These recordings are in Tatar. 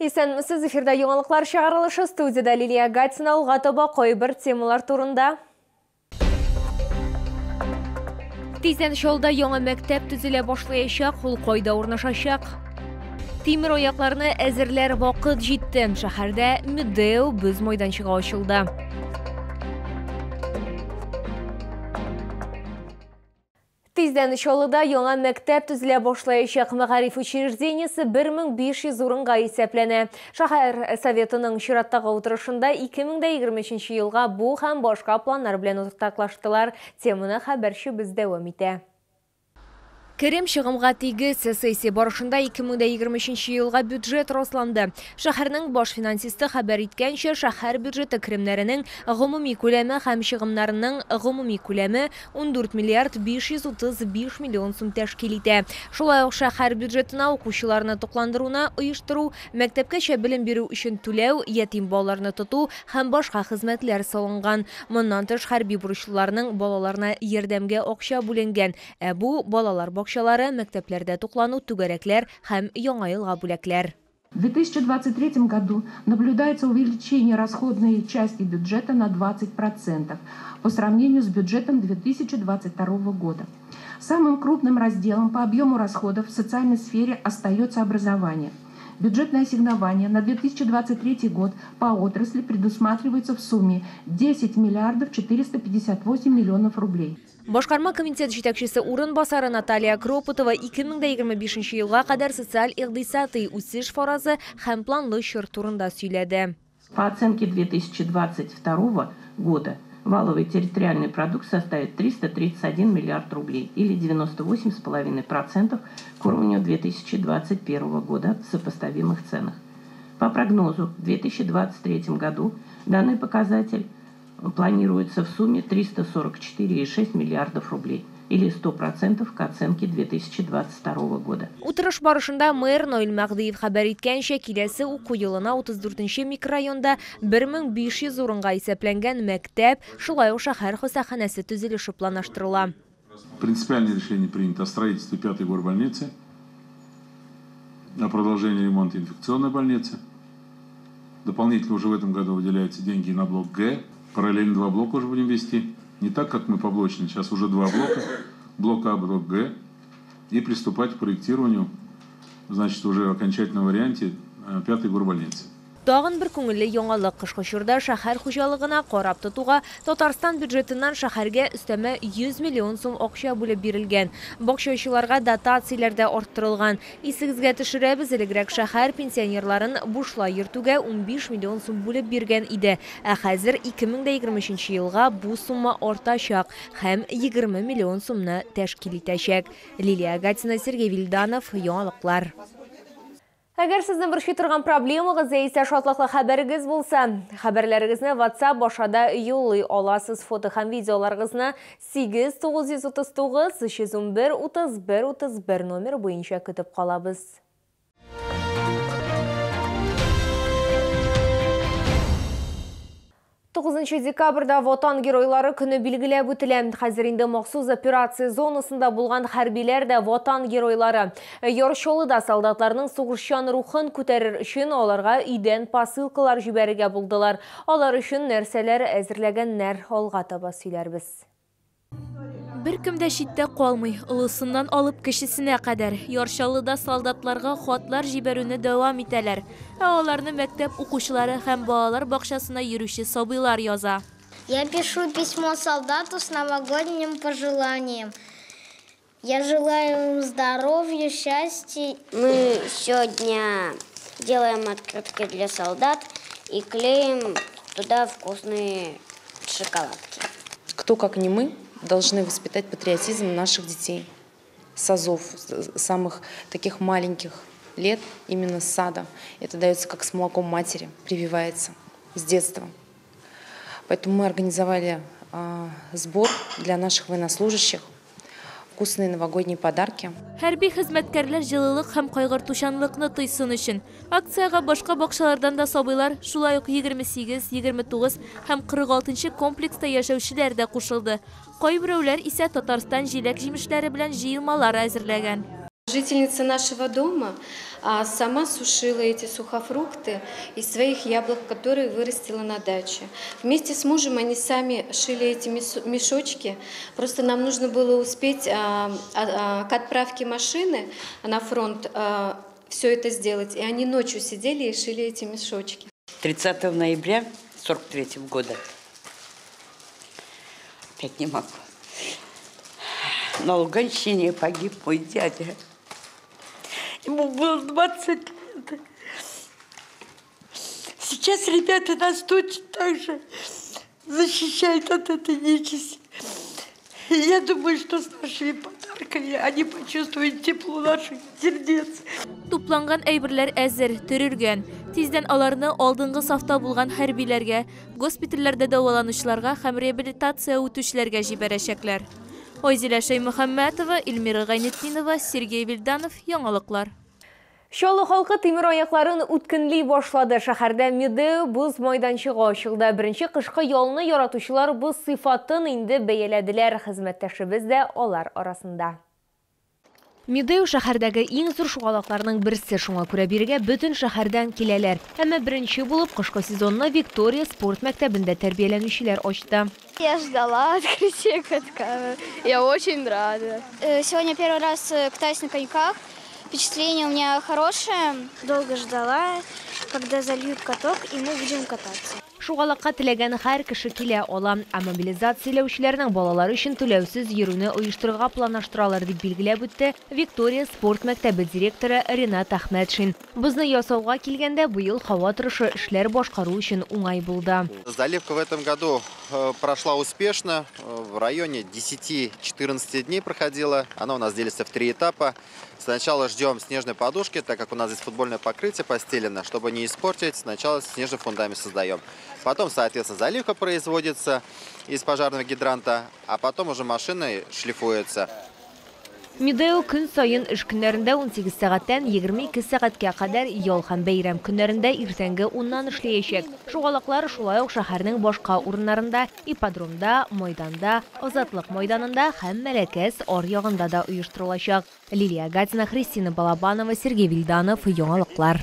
Исәнмесез, эфирда яңалыклар чыгарылышы, студияда Лилия Гатина. Алга таба кайбер темалар турында. Тиздән Чаллыда яңа мәктәп төзелә башлаячак, ул кайда урнашачак? Тимер аякларны әзерләр вакыт җитте. Шәһәрдә Медео боз майданчыгы ачылды. Тиздән Чаллыда яңа мәктәп төзелә башлаячак. Мәгариф учреждениесе 1500 урынга исәпләнә. Шәһәр советының чираттагы утырышында 2023 елга бу һәм башка планнар белән уртаклаштылар. Теманы хәбәрчебез дәвам итә. Керем чыгымга тигез. Сессия барышында 2023 елга бюджет расланды. Шәһәрнең баш финансисты хәбәр иткәнчә, шәһәр бюджеты керемнәренең гомуми күләме һәм чыгымнарының гомуми күләме 14 миллиард 535 миллион сум тәшкил итә. Шулай ук шәһәр бюджетына укучыларны тукландыруны оештыру, мәктәпкәчә белем бирү өчен түләү, ятим балаларны тоту һәм башка хезмәтләр салынган. Моннан тыш хәрби бурычлыларның балаларына ярдәмгә акча бүленгән. Ә бу балалар бакчалары, мәктәпләрдә туклану, түгәрәкләр һәм яңа елга бүләкләр. В 2023 году наблюдается увеличение расходной части бюджета на 20% по сравнению с бюджетом 2022 года. Самым крупным разделом по объему расходов в социальной сфере остается образование. Бюджетное ассигнование на 2023 год по отрасли предусматривается в сумме 10 миллиардов 458 миллионов рублей. Башкарма комитет җитәкчесе урынбасары Наталья Кропотова 2025 елга кадәр социаль икътисадый үсеш фаразы һәм планлы чор турында сөйләде. По оценке 2022 года валовый территориальный продукт составит 331 миллиард рублей или 98,5% к уровню 2021 года в сопоставимых ценах. По прогнозу, в 2023 году данный показатель планируется в сумме 344,6 миллиардов рублей или 100% к оценке 2022 года. Утырыш барышында мэр Наил Мәһдиев хәбәр иткәнчә, киләсе уку елына 34 микрорайонда 1500 урынга исәпләнгән мәктәп, шулай ук шәһәр хастаханәсе төзелеше планлаштырыла. Принципиальное решение принято о строительстве 5-й горбольницы, о продолжении ремонта инфекционной больницы. Дополнительно уже в этом году выделяются деньги на блок Г. Параллельно 2 блока уже будем вести. Не так, как мы поблочно, сейчас уже 2 блока. Блок А, блок Г. И приступать к проектированию, значит, уже в окончательном варианте 5-й горбольницы. Тагын бер күңелле яңалык: кышкы чорда шәһәр хуҗалыгына карап тотуга Татарстан бюджетыннан шәһәргә өстәмә 100 миллион сум акча бүлеп бирелгән. Бакчачыларга дотацияләр дә арттырылган. Исегезгә төшерәбез, элегрәк шәһәр пенсионерларын бушлай йөртүгә 15 миллион сум бүлеп биргән иде. Ә хәзер 2023 елга бу сумма артачак һәм 20 миллион сумны тәшкил итәчәк. Лилия Гатина, Сергей Вильданов, Яңалыклар. Әгәр сезнең борчый торган проблемагыз яисә шатлыклы хәбәрегез булса, хәбәрләрегезне WhatsApp аша да юллый аласыз. Фото һәм видеоларыгызны 8 939 311 31 31 номер буенча көтеп калабыз. 9 декабрьдә Ватан геройлары көне билгеләп үтелә. Хәзер инде махсус операция зонасында булган хәрбиләр дә Ватан геройлары. Яр Чаллыда солдатларның сугышчан рухын күтәрер өчен аларга өйдән посылкалар җибәрергә булдылар. Алар өчен нәрсәләр әзерләгәннәр, алга таба сөйләрбез. Бер кем дә читтә калмый, олысыннан алып кечесенә кадәр. Яр Чаллыда солдатларга хатлар җибәрүне дәвам итәләр. Ә аларны мәктәп укучылары һәм балалар бакчасына йөрүче сабыйлар яза. Я пишу письмо солдату с новогодним пожеланием. Я желаю им здоровья, счастья. Мы сегодня делаем открытки для солдат и клеим туда вкусные шоколадки. Кто, как не мы, должны воспитать патриотизм наших детей с азов, с самых таких маленьких лет, именно с сада. Это дается как с молоком матери, прививается с детства. Поэтому мы организовали сбор для наших военнослужащих, вкусные новогодние подарки. Хәрби хезмәткәрләр җылылык һәм кайгыртучанлыкны тойсын өчен. Акциягә башка бакчалардан да сабыйлар, шулай ук 28, 29 һәм 46 комплекста яшәүчеләр дә кушылды. Кайберәүләр исә Татарстан җиләк-җимешләре белән җыелмалар әзерләгән. Жительница нашего дома сама сушила эти сухофрукты из своих яблок, которые вырастила на даче. Вместе с мужем они сами шили эти мешочки. Просто нам нужно было успеть к отправке машины на фронт все это сделать. И они ночью сидели и шили эти мешочки. 30 ноября 1943 года. Опять не могу. На Луганщине погиб мой дядя. Ему было 20 лет. Сейчас ребята нас точно так же защищают от этой нечисти. Я думаю, что с нашими подарками они почувствуют тепло наших сердец. Тупланган әйберләр әзер, төрелгән. Тиздән аларны алдынгы сафта булган хәрбиләргә, госпитальләрдә дәваланучыларга һәм реабилитация үтүчеләргә җибәрәчәкләр. Айзилә Шәймөхәммәтова, Эльмира Гайнетдинова, Сергей Вильданов, Яңалыклар. Чаллы халкы тимер аякларын үткенли башлады. Шәһәрдә Медео боз майданчыгы ачылды. Беренче кышкы ялны яратучылар боз сыйфатын инде бәяләделәр. Хезмәттәшебез дә алар арасында. Медео шәһәрдәге иң зур шугалакларның берсе, шуңа күрә бирегә бөтен шәһәрдән киләләр. Әмма беренче булып кышкы сезонны Виктория спорт мәктәбендә тәрбияләнүчеләр ачты. Я ждала открытия катка. Я очень рада. Сегодня первый раз катаюсь на коньках. Впечатление у меня хорошее. Долго ждала, когда зальют каток, и мы будем кататься. Шугалакка теләгән һәр кеше килә ала. Ә мобилизацияләүчеләрнең балалары өчен түләүсез йөрүне оештырырга планлаштыралар, дип билгеләп үтте Виктория спорт мәктәбе директоры Ренат Ахмедшин. Бозны ясауга килгәндә быел һава торышы эшләр башкару өчен уңай булды. Заливка в этом году прошла успешно. В районе 10-14 дней проходила. Она у нас делится в 3 этапа. Сначала ждем снежной подушки, так как у нас здесь футбольное покрытие постелено, чтобы не испортить, сначала снежный фундамент создаем. Потом, соответственно, заливка производится из пожарного гидранта, а потом уже машиной шлифуется. Медео көн саен эш көннәрендә 18 сәгатьтән 22 сәгатькә кадәр, ял һәм бәйрәм көннәрендә иртәнге 10-нан эшләячәк. Шугалаклар шулай ук шәһәрнең башка урыннарында, ипподромда, майданда, Азатлык майданында һәм Мәләкәс аръягында да оештырылачак. Лилия Гатина, Христина Балабанова, Сергей Вильданов, Яңалыклар.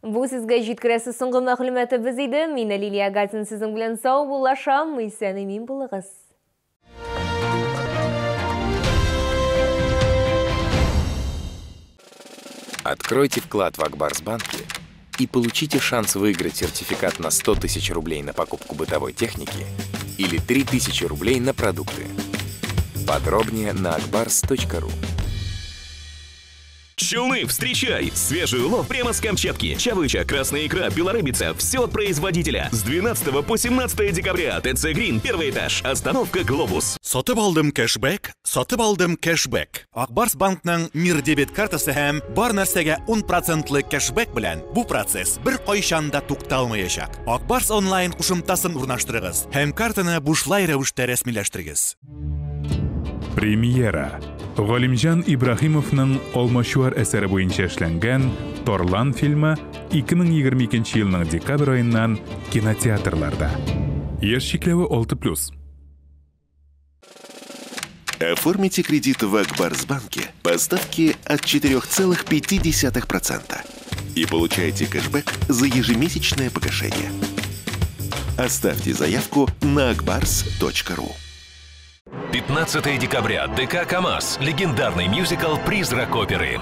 Бу сезгә җиткерәсе соңгы мәгълүматыбыз иде. Мин Лилия Гатина сезнең белән сау булашам. Исән-имин булыгыз. Откройте вклад в Акбарсбанке и получите шанс выиграть сертификат на 100 тысяч рублей на покупку бытовой техники или 3000 рублей на продукты. Подробнее на akbars.ru. Челны, встречай! Свежий улов прямо с Камчатки. Чавыча, красная икра, белорыбица – все от производителя. С 12 по 17 декабря. ТЦ Грин, первый этаж. Остановка Глобус. Сатып алдым кэшбэк, сатып алдым кэшбэк. Акбарс банкның Мир дебет картасы һәм бар нәрсәгә 10% кэшбэк белән бу процесс бер кайчан да тукталмаячак. Акбарс онлайн кушымтасын урнаштырыгыз һәм картаны бушлай рәвештә рәсмиләштерегез. Премьера. Галимҗан Ибраһимовның Алмачуар әсәре буенча эшләнгән Торлан фильмы 2022 елның декабрь аеннан кинотеатрларда. Яшь чикләве 6+. Оформите кредит в Акбарсбанке по ставке от 4,5% и получайте кэшбэк за ежемесячное погашение. Оставьте заявку на akbars.ru. 15 декабря. ДК «КамАЗ». Легендарный мюзикл «Призрак оперы».